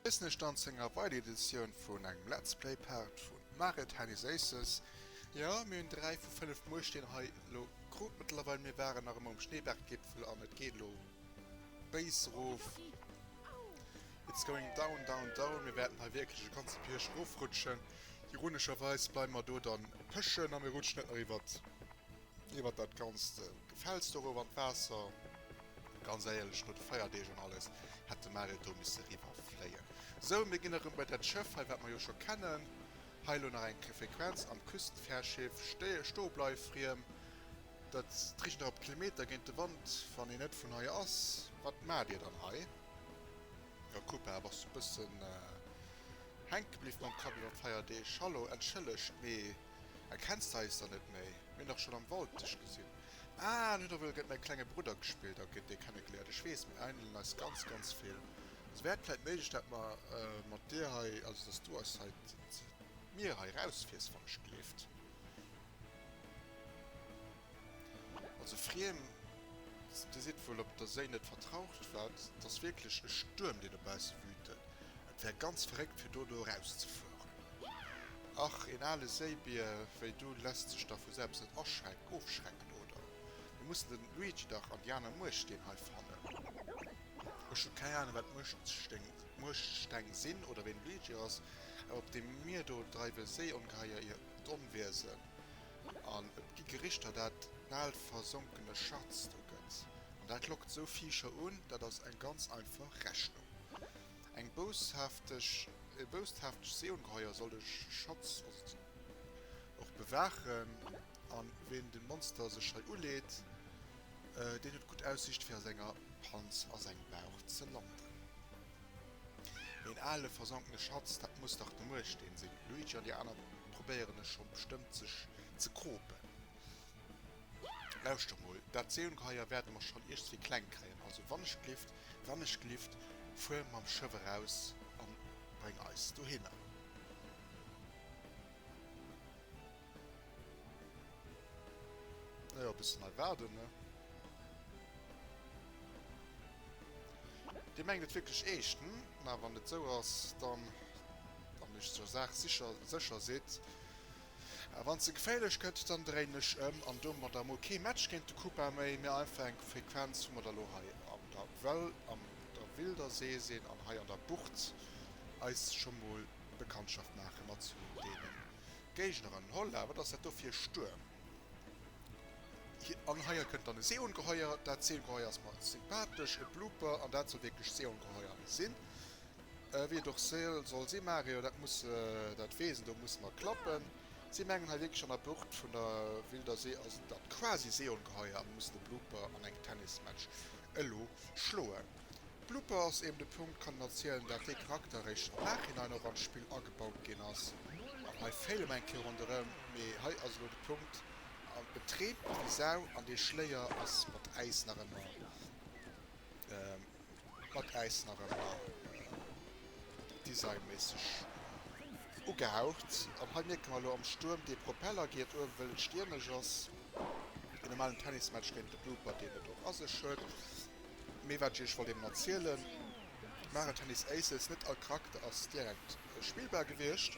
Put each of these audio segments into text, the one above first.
Begréissen iech dann zu enger weider Editioun vun engem Let's Play Part vun Mario Tennis Aces. Jo, mir hunn 3 vu 5 Muechtsteen hei elo krut mëttlerweil. Mir waren nach ëmmer um Schneeberggipfel an et geet elo béis erof. It's going down, down, down. Mir wäerten hei wierklech e ganze Bierg erofrutschen. Ironescherweis bleiwe mer do dann pëschen a mir rutschen net nach iwwert Iwwert dat ganzt Gefäls do erof an d'Waasser. Ganz éierlech, no de Feierdeeg an alles, hätt de Mario do misse riwwer fléien. Sou, mir ginn erëm bei dat Schëff hei, wat mer jo scho kennen. Hei elo nach eng Frequenz am Küstenfährschiff. Stoebleif, Friem. Dat richt nach op Kilometer géint de Wand, wann een net vun hei ass. Wat maacht dir dann hei? Jo, Koopa, bass du bëssen hänke bliww mam Kapp iwwer d'Feierdeeg? Hallo, entschëllegt, mee. Erkenns de eis dann net méi? Mir hunn dach schonn am Wald dech gesinn. Ah, an huet och wuel géint mäi klenge Brudder gespillt a géint dee kennegeléiert. Ech weess, mir ähnelen eis ganz, ganz vill. Also wär et vläit méiglech, dat mer mat dir hei, also dass du eis hei d'Mier hei erausfiers, wann ech gleeft. Also friem, Dir sidd wuel op der Séi net vertraucht, wat? Et ass wierklech e Stuerm, deen dobausse wütet. Et wär ganz verréckt, fir do elo erauszefueren. Ach, een ale Séibier wéi du lässt sech dach vu selbst net aschrecken, ofschrecken, oder? Mir mussen den Luigi dach an déi aner Muechtsteen hei fannen. Ech hu keng Ahnung, wat Muechtsteng, Muechtsteng sinn oder ween de Luigi ass, awer op deem Mier do dreiwe Séiongeheier hiert Onwiesen an et gi Gerichter, dat en al versonkene Schatz do gëtt. An dat lockt sou Viecher un, dat ass eng ganz einfach Rechnung. Eng boushafteg, e boushaftegt Seeongeheuer soll de Schatz och bewaachen, an ween dem Monster sech hei uleet, deen huet gutt Aussiicht fir a senger Panz a sengem Bauch ze landen. Een ale versonkene Schatz, dat muss dach de Muersteen sinn. Luigi an déi aner probéieren e scho bestëmmt sech ze kropen. Lauschter mol, dat Seeungeheier wäerte mer schonn iergstwéi kleng kréien. Also wannechglift, wannechglift, fuer mam Schëff eraus an bréng eis dohinner. Naja, e bëssen hei waarden, ne? Dir mengt et wierklech eescht, hm? Na, wann et sou ass, dann, wann iech zur Saach sicher, sécher sidd, A wann se geféierlech gëtt, dann dréinen ech ëm an domadder mol kee Match géint de Koopa méi, mee einfach eng Frequenz, wou mer da lo hei an der Well, an der Wilder See sinn an hei an der Bucht eis scho mol Bekanntschaft maache mat deene Géigneren. Holla, wat ass dat do fir e Stuerm? An hei kënnt dann e Seeongeheuer. Dat Seeongeheuer ass mer sympathesch, e Blooper, an dat soll wierklech Seeongeheuer sinn. Wéi et och soll sinn, Mario, dat muss, dat Wesen do musse mer klappen. Si mengen hei wierklech an der Bucht vun der Wilder See ass et dat quasi Seeongeheuer a mir mussen de Blooper an engem Tennismatch elo schloen. Blooper ass eben de Punkt, kann een erzielen, dat dee Charakter eréischt am Nachhinein och an d'Spill agebaut ginn ass. An hei féile mer eng Kéier ronderëm, mee hei ass elo de Punkt, et reent wéi Sau an dee Schléier ass mat Äis nach ëmmer. Mat Äis nach ëmmer designméisseg ugehaucht. An hei mierke mer elo am Stuerm, dee Propeller geet uewen, wëll et stiermesch ass. En normalen Tennismatch géint de Blooper, deen et och a sech huet. Mee wat ech iech wollt eben erzielen, Mario Tennis Aces, net all Charakter ass direkt spillbar gewiescht.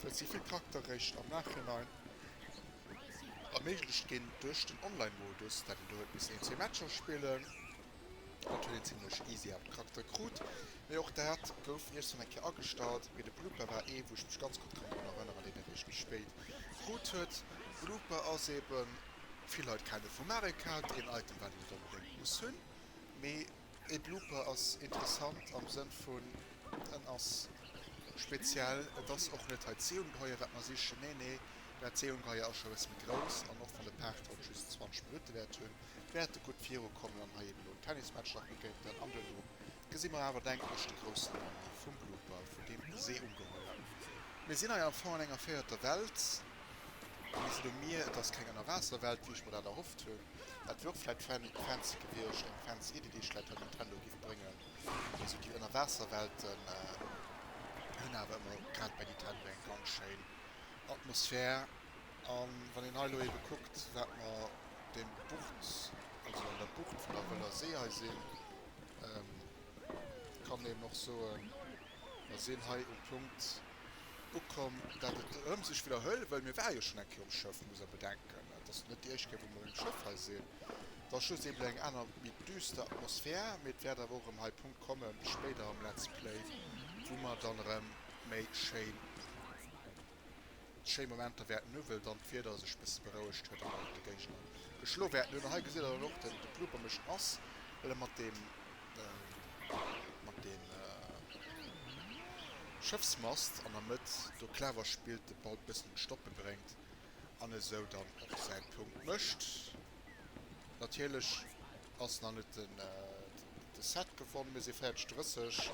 Et si vill Charakter réischt am Nachhinein erméiglecht ginn duerch den Online-Modus, dat een do huet missen een, zwee Matcher spillen. Dat huet een zimlech easy awer de Charakter krut. Mee och dat gouf iergendwann eng Kéier agestallt. Mee de Blooper war ee wou ech mech ganz gutt kann drun erënneren, deen eréischt méi spéit krut huet. Blooper ass eben, vill Leit kenne vu Mario Kart, een Item wat een net onbedéngt muss hunn. Mee ee Blooper ass interessant am Sënn vun en ass speziell. Et ass och net hei d'Seeungeheuer wat mer sichen, nee nee, dat Seeungeheuer ass scho e bësse méi grouss an och wann de Part haut just 20 Minutte wäert hunn, wäerte gutt viru kommen an hei eben elo en Tennismatch nach begéinten an duerno gesi mer awer denken ech de groussen Mann vum Blooper, vun deem Seeungeheuer. Mir sinn hei am Fong an enger véierter Welt, mir sinn um Mier, et ass keng Ënnerwaasserwelt wéi ech mer dat erhofft hunn, dat wier och vläit fancy gewiescht, eng fancy Iddi déi ech vläit hei Nintendo giff bréngen, mee esou déi Ënnerwaasserwelten hunn awer ëmmer grad bei Nintendo eng ganz schéin Atmosphär. An wann een hei elo ebe kuckt, wat mer deem Bucht, also an der Bucht vun der Wëller See hei sinn, kann een och soen. Mer sinn hei um Punkt ukomm, dat et erëm sech widderhëlt, well mir ware jo schonn eng Kéier um Schëff, muss Der bedenken. Et ass net déi éischt Kéier, wou mer um Schëff hei sinn. Et ass just eeben eng aner, méi düster Atmosphär, mee et wäert awer och erëm hei Punkt kommen, spéider am Let's Play, wou mer dann erëm méi schéin, schéi Momenter wäerten hunn, well dann d'Wieder sech e bësse berouegt huet a mer och de Géigner geschloe wäerten hunn. An hei gesitt Der dann och, den de Blooper mécht nass, well e mat deem, mat deem Schëffsmast an der Mëtt do clever spillt, de Ball bëssen un d'Stoppe bréngt an esou dann och säi Punkt mécht. Natierlech ass nach net den de Set gewonnen, mir si 40, 30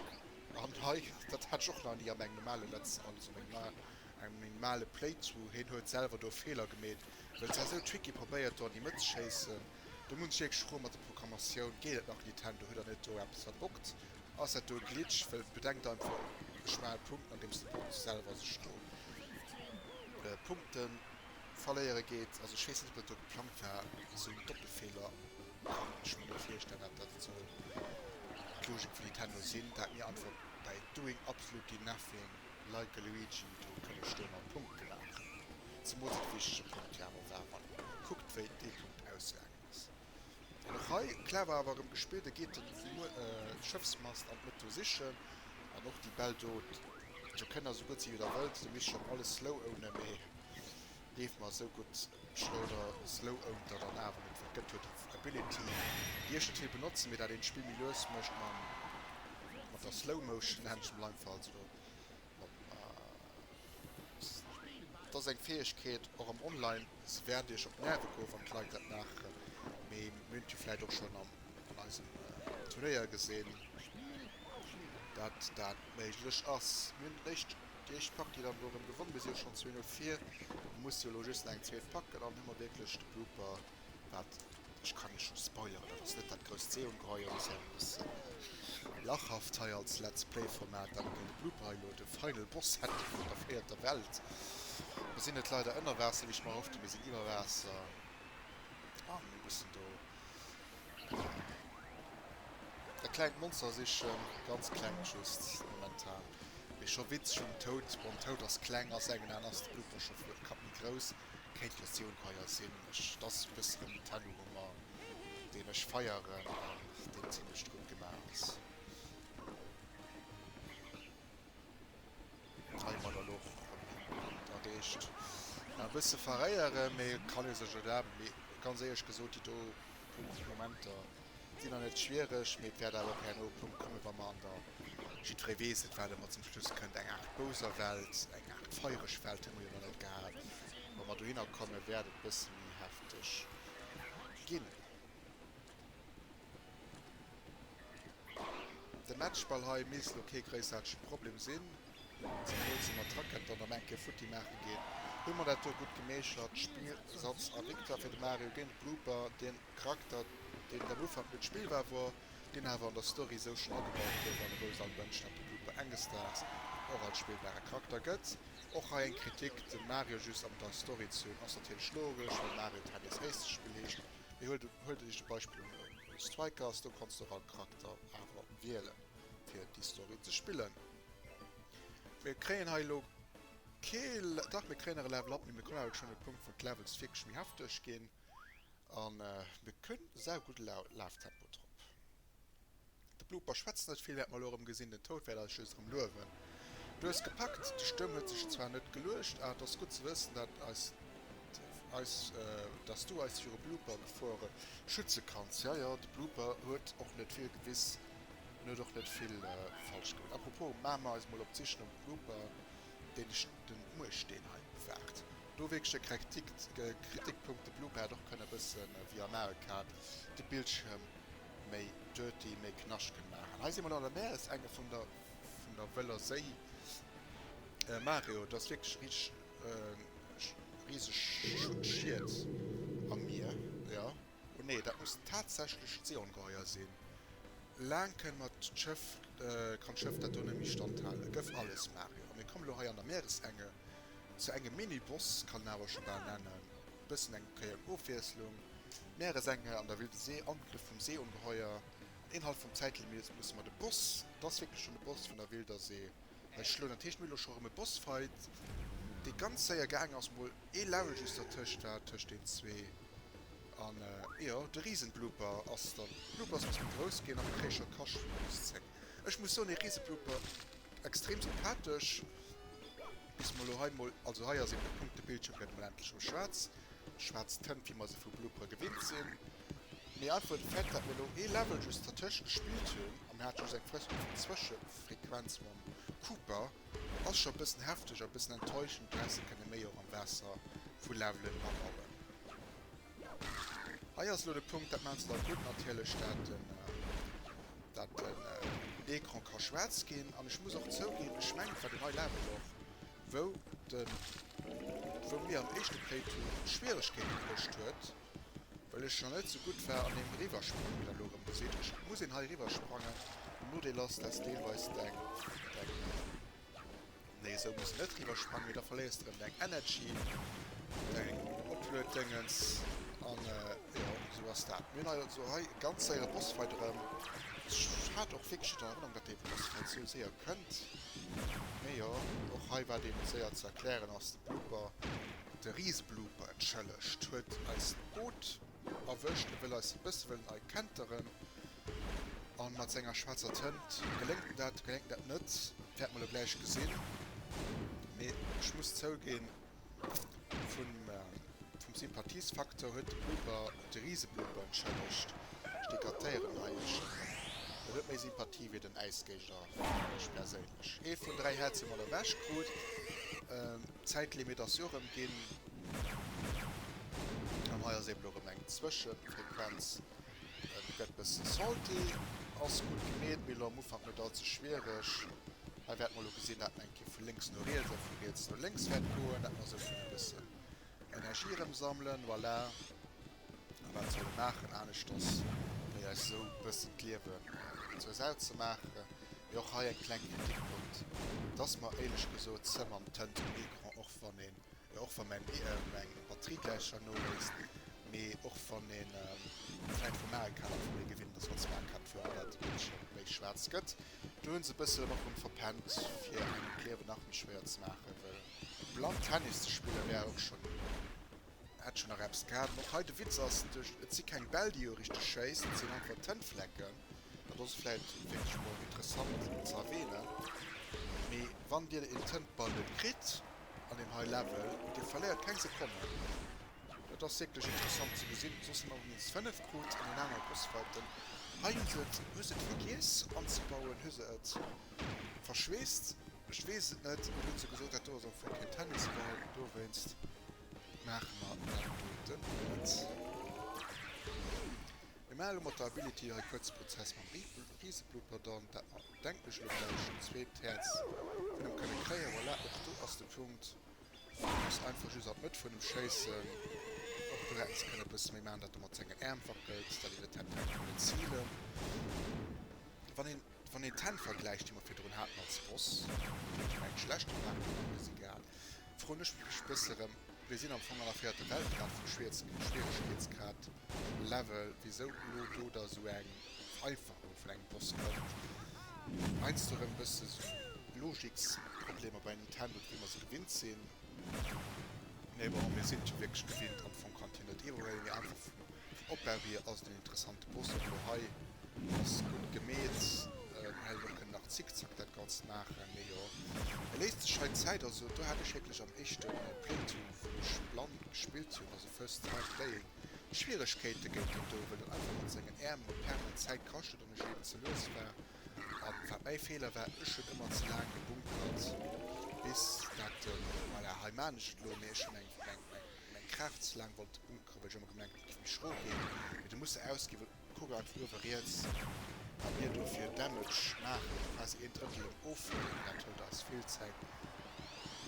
an hei, dat hat ech och nach ni an engem normale Let's, also an engem normale Playthrough, hien huet selwer do Feeler gemeet, well et war esou tricky, probéiert do an déi Mëtt ze schéissen. Do muss ech wierklech froen, mat der Programmatioun, geet et nach Nintendo, huet der net do eppes verbockt? Ass dat do e Glitch? Well bedenkt einfach e schmale Punkt an deems de Bot selwer sech do Punkte verléiere geet. Also ech weess net ob dat do geplangt war, esou en Doppelfehler kann ech mer net virstellen dat dat soll d'Logik vun Nintendo sinn, dat mir einfach by doing absolutely nothing like a Luigi do kënne stoen an Punkte maachen. Zemools et e wichtege Punkt jo awer war, wann ee kuckt wéi dee Punkt ausgaangen ass. An och hei clever awer erëm gespillt, e geet den Schëffsmast an d'Mëtt do sichen an och déi Bäll do, do kënnt der esou gutt si wéi der wëllt, do misst schonn alles slow ownen, mee gleeft mer esou gutt slow der slow ownt der dann awer net, well et gëtt jo déi Ability déi ech net vill benotzen, mee dat een d'Spill méi lues mécht mam mat der Slow Motion nennen ech mol einfach, also Et ass eng Fäegkeet, och am Online, se wäert iech op d'Nerve goen, wann d'Leit dat maachen, mee mir hunn et jo vläicht och schonn an eisem Turnéier gesinn, dat dat méiglech ass. Mir hunn déi éischt, déi éischt Partie dann elo erëm gewonnen, mir si jo schonn 2, 0 vir, mir musse jo elo just nach eng zweet packen, dann hu mer wierklech de Blooper. Wat, ech kann iech scho spoileren, dat ass net dat grousst Seeungeheuer, dat ass jo e bëssen lachhaft hei als Let's Play Format, dat mer géint de Blooper hei elo de Final Boss hätte vun der véierter Welt. Mir sinn net leider ënner Waasser, wéi ech mer erhofft hunn, mir sinn iwwer Waasser a mir mussen do e klengt Monster sichen, ganz klengt just momentan, mee scho witzeg um Toad, bon Toad ass kleng, ass engen Aen ass de Blooper scho e Kapp méi grouss. Kéint jo Seeungeheuer sinn. Ech, dat ass e bëssen en Nintendo-Humor, deen ech feieren an deen zimlech gutt gemaach ass. Hei mat elo och erëm een Punkt erreecht. E bësse verréieren, mee kann ee sech erlaben. Mee ganz éierlech gesot, déi do Punkt-Momenter sinn nach net schwiereg, mee et wäert awer och herno e Punkt kommen, wa mer an der, jiddweree weess et, wat ëmmer zum Schluss kënnt, eng Aart Bowser-Welt, eng Aart feiereg Welt hu mer jo nach net gehat, wa mer dohinner kommen, wäert et e bësse méi hefteg ginn. De Matchball hei misst elo kee gréissaartege Problem sinn, zemools wa mer d'Rackett dann nach eng Kéier futti maache ginn. Hu mer dat do gutt gemeeschert, Spillsatz a Victoire fir de Mario géint de Blooper, deen Charakter, deen et am Ufank net spillbar wor, deen awer an der Story sou schon agebaut gouf an ewou se all wënschen, dat de Blooper enges Daags och als spillbare Charakter gëtt. Och hei eng Kritik, de Mario just an der Story ze hunn ass natierlech logesch, well Mario Tennis Aces Spill heescht, mee huelt huelt iech e Beispill un Strikers, do kanns de och all Charakter awer wielen fir déi Story ze spillen. Mir kréien hei elo kee, dach mir kréien nach e Level Up, mee mir kommen awer schon un e Punkt wou d'Levels wierklech méi hefteg ginn. An mir kënn sau gudde Laftempo drop. De Blooper schwätzt net vill, wäert mer elo erëm gesinn. Den Toad wäert eis just erëm luewen. Du hues gepackt, de Stuerm huet sech zwar net geluecht, awer et ass gutt ze wëssen, dat eis eis dass du eis viru Blooper-Gefore schütze kanns. Jo, jo, de Blooper huet och net vill gewiss, en huet och net vill falsch gemaach. Apropos, maache mer eis mol op d'Sich nom Blooper, deen den Muersteen hei bewaacht. Do wierklech e Kritikpunkt, de Blooper hätt och kënne bëssen wéi am Mario Kart de Bildschirm méi dirty, méi knascht kënne maachen. Hei si mer lo an der Meeresenge vun der vun der wëller Séi. Mario, dat ass wierklech richteg riseg Schied am Mier, jo. Oh nee, dat muss tatsächlech d'Seeongeheuer sinn. Laang kënne mer d'Schëff, kann d'Schëff dat do net méi standhalen. Gëff alles, Mario. A mir kommen elo hei an der Meeresenge Zu engem Mini-Boss, kann een awer scho bal nennen. Bëssen eng Kéier un Ofwiesslung. Meeresenge an der Wilde See, Angriff vum Seeongeheuer. An innerhalb vum Zäitlimit musse mer de Boss, et ass wierklech schonn de Boss vun der Wilder See. Hei schloen. Dat heescht, mir hu lo scho rëm e Bossfight, dee ganz séier gaang ass, mol ee Level just dertëscht war, tëscht den zwee. An jo, de Risenblooper ass dann, Blooper ass e bësse méi grouss ginn a mir kréie scho Kascht vun plus 10. Ech muss soen, dee Riseblooper, extrem sympathesch. Bis mer lo hei mol, also hei ass eben de Punkt, de Bildschirm gëtt emol endlech erëm schwaarz, schwaarz Tënt, wéi mer se vu Bloopere gewinnt sinn. Mee einfach de Fait, dat mir lo ee Level just dertëscht gespillt hunn, a mir hate just eng Zwëschefrequenz mam Cooper, ass scho e bëssen hefteg a e bëssen enttäuschend. Do häss de kënne méi och am Waasser vu Levelen abauen. Hei ass elo de Punkt, dat maachen se da gutt natierlech, dat den, dat den Ecran ka schwaarz ginn. An ech muss och zouginn, ech mengen et war deen hei Level och, wou den, wou mir am éischte Playthrough Schwieregkeete bruecht huet, well ech nach net sou gutt war an deem Eriwwersprangen, wéi der elo erëm gesitt. Ech muss een hei eriwwersprangen. Den Nodeel ass, dass deelweis deng, deng, Nee, esou muss de net riwwer sprangen, mee da verléiers de rem deng Energy, deng Oplueddéngens an jo, esou ass dat. Mir hunn hei also hei e ganz séiere Bossfight erëm. Ech hat och wierklech net an Erënnerung, datt dee Bossfight esou séier kënnt, mee jo, och hei wat eben séier ze erklären ass, de Blooper, de Riseblooper, entschëllegt, huet eist Boot erwëscht, e wëll eis e bësse wëllen ei kenteren. An mat senger schwaarzer Tënt. Geléngt em dat, geléngt em dat net, wäert mer lo gläich gesinn. Mee ech muss zouginn, vum vum Sympathiesfaktor huet de Blooper, de Riseblooper, entschëllegt, ech degratéieren hei, ech, en huet méi Sympathie wéi den Äisgéigner, fannen ech perséinlech. Ee vun 3 Häerz hu mer ewech krut. D'Zäitlimit ass jo erëm ginn. An hei ass eben lo erëm eng Zwëschefrequenz. Et gëtt bëssen salty, ass gutt gemeet, mee elo am Ufank net all ze schwiereg. Hei wäerte mer elo gesinn, dat mer eng Kéier vu lénks no riets a vu riets no lénks wäert goen, dat mer esou vun e bëssen Energie erëm sammelen. Voilà. A wat soll e maachen aneschters wéi eis esou bëssen d'Liewen zur Sau ze maachen. Mee och hei eng kleng Kritikpunkt, dass mer éierlech gesot ze mam Tënt um Ecran, och wann een Jo, och wa mäin meng Batterie gläich herno léisst, mee och wann een vläit vu Mario Kart einfach méi gewinnt ass, wanns Mario Kart fueren, dat de Bildschirm méi schwaarz gëtt. Do hunn se e bëssen och rëm verpennt fir engem d'Liewen nach méi schwéier ze maachen, well blann Tennis ze spille wär och schonn, hätt schonn nach eppes gehat. An och hei de Witz ass, duerch et si keng Bäll déi jo richteg schéisst, et sinn einfach Tëntflecken. Dat ass vläit wierklech mol interessant ze erwähnen. Mee wann dir een Tëntball net kritt, An deem hei Level, dir verléiert keng Sekonnen. Dat ass wierklech interessant ze gesinn. Soss hu mer minus 5 krut an den anere Bossfighten. Hei hu se et, hu se et vergiess anzebauen, hu se et verschweesst, ech weess et net. Mee hu se gesot, dat do ass am Fong keen Tennisball, dowéinst maache mer dat doten net. Mir maache elo mat der Ability hei kuerz Prozess mam Riseblooper dann, dat mer, denken ech, elo gläich en zweet Häerz vun em kënne kréien. Voilà, och do ass de Punkt, du muss einfach just an d'Mëtt vun em schéissen. Och do hätten se kënne e bësse méi maachen, datt e mat sengen Äerm wackelt, datt een net hätt direkt kënnen zilen. Wann een, wann een d'Hänn vergläicht, déi mer virdrun haten als Boss, déi ech eng schlechte Partie gemaach hu, egal, froen ech mech e bësse rëm, Mir sinn am Fong an der véierter Welt grad vum Schwieregkeetsgrad Level, wisou elo do da sou eng Vereinfachung vun engem Boss kënnt. Heiansdo erëm e bësse sou Logiksproblemer bei Nintendo, wéi mer se gewinnt sinn. Mee bon, mir sinn et jo wierklech gewinnt, am Fong kann et jo net iwwerhuelen, mee einfach vum Opbau hier ass et en interessante Boss. Och elo hei ass gutt gemeet, mir hätten och kënnen nach zickzack dat Ganzt maachen, mee jo. E léisst sech hei Zäit, also do hat ech wierklech am éischte Playthrough, wou ech blann gespillt hunn, also first time playing, Schwieregkeete géint deen do, well en einfach mat sengen Äerm mer permanent Zäit kascht huet an ech eben ze lues war. An wat mäi Feeler war, ech hunn ëmmer ze laang gebunkert, bis dat den, voilà, hei maan ech et elo, mee ech hunn meng, meng, meng, meng Kraaft ze laang wollte bunkeren, well ech ëmmer gemengt hunn, et géif méi schro ginn, mee du muss se ausginn, well. Kuck einfach uewe riets wat mir do fir Damage maachen, quasi een Drëttel um Ofhuelen, dat hëlt eis vill Zäit,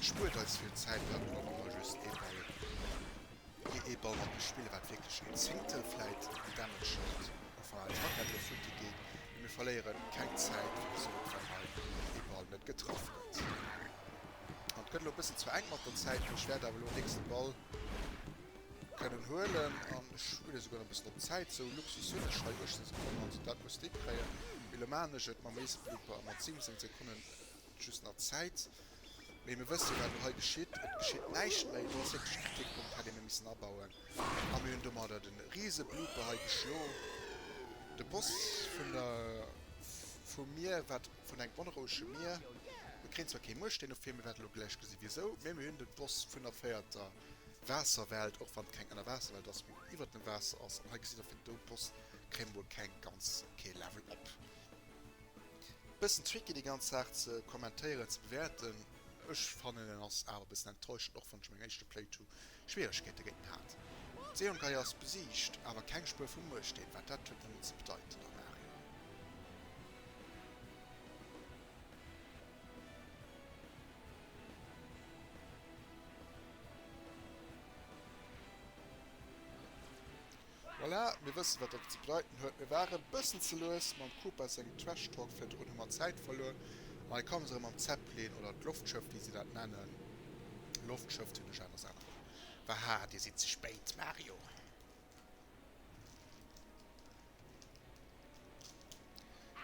spuert eis vill Zäit, wat mer wa mer just ee Ball, ee ee Ball mat bespillen, wat wierklech een Zéngtel vläit un Damage huet, och wann eis Rackett elo futti geet, mee mir verléiere keng Zäit, wéi gesot, wann hei ee Ball net getraff gëtt. An et gëtt elo e bëssen zwar enk mat der Zäit, mee ech wäert awer elo den nächste Ball kënnen huelen an ech spille souguer nach e bëssen op Zäit. Sou Luxus hunn ech hei, 18 Sekonnen, also dat muss déi kréien. Mee lo maachen ech et mam Ace Blooper a mat 17 Sekonnen. just nach Zäit. Mee mir wësse wat elo hei geschitt. Et geschitt näischt méi. Do ass wierklech e Kritikpunkt, hätt ee méi missen abauen. A mir hunn domadder de Riseblooper hei geschlo. De Boss vun der, vum Mier, wat vun engem onrouege Mier. Mir kréien zwar kee Muertsteen dofir, mir wäerte elo gläich gesi wisou, mee mir hunn de Boss vun der véierter Waasserwelt, och wann et keng Ënnerwaasserwelt ass, mee iwwert dem Waasser ass. An hei gesitt der, fir de Boss kréie mer mol keng ganz, kee Level up. Bëssen tricky déi ganz Saach ze kommentéieren, ze bewäerten. Ech fannen en ass awer bëssen enttäuschend, och wann ech mengem éischte Playthrough Schwieregkeete géint en hat. D'Seeongeier ass besiegt, awer keng Spuer vum Muersteen, wat dat huet nëmmen ze bedeiten, da Mario. Voilà, mir wëssen, wat dat ze bedeiten huet. Mir ware bëssen ze lues mam Koopa sengem Trash Talk virdrun, hu mer Zäit verluer. An hei komme se erëm mam Zeppelin oder d'Loftschëff, wéi se dat nennen. Loftschëff hunn ech aner Saachen. Haha, dir sidd ze spéit, Mario.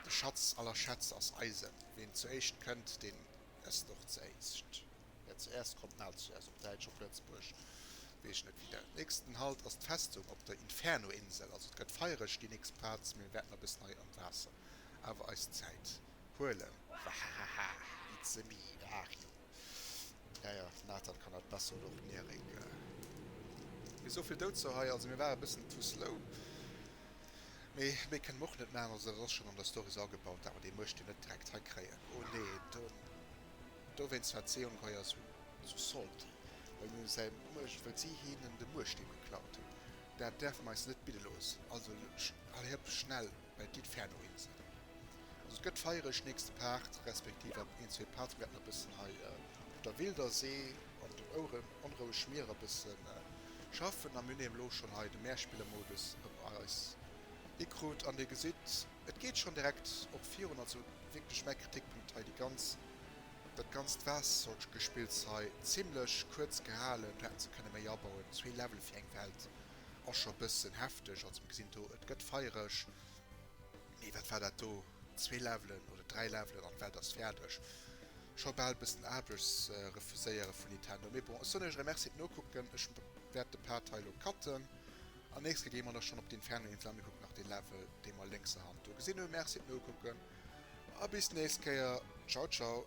De Schatz aller Schätz ass eisen. Ween zuéischt kënnt, deen esst och zeéischt. Wer zuerst kommt, mahlt zuerst, op Däitsch, op Lëtzebuerg weess ech net wéi dat. Nächsten Halt ass d'Festung op der Inferno-Insel. Also et gëtt feiereg déi nächst Plaz, mee mir wäerten e bëssen hei am Waasser awer eis Zäit huelen. Wahahaha, it's a me, Mario. Ja ja, den Nathan kann dat besser oder och den Eric. Mee souvill dozou hei, also mir ware bëssen too slow. Mee méi kënne mer och net maachen, also dat ass schonn an der Story sou agebaut, dat mer dee Muecht jo net direkt hei kréien. Oh nee, do. Dowéinst war d'Seeongeheuer sou salty, well mir säi Muecht, well si hinnen de Muechtsteen geklaut hunn. Dat däerfe mer eis net bidde loossen. Also allez hëpp schnell bei d'Inferno-Insel. Also et gëtt feiereg nächste Part, respektiv an een, zwee Parts. Mir wäerten e bëssen hei op der wilder See an den Ouren, onroueg Mier e bëssen schaffen. A mir hunn eben elo schonn hei de Mehrspielermodus ëm eis ikrut. An dir gesitt, et geet schonn direkt och virun. Also wierklech mäi Kritikpunkt hei, déi ganz Dat ganzt Waassergespills hei zimlech kuerz gehalen, do hätten se kënne méi abauen. Zwee Level fir eng Welt ass scho bëssen hefteg, also mir gesinn do et gëtt feiereg, mee wat war dat do, zwee Levelen oder dräi Levelen an d'Welt ass fäerdeg. Scho bal bëssen Aarbechtsrefuséiere vun Nintendo, mee bon, ech soen iech erëm Merci fir d'Nokucken, ech wäert de Part hei elo cutten an nächst Kéier gi mer da schonn op d'Inferno-Insel a mir kucken nach dee Level dee mer lénkser Hand do gesinn hunn. Merci fir d'Nokucken. A bis nächst Kéier. Ciao ciao.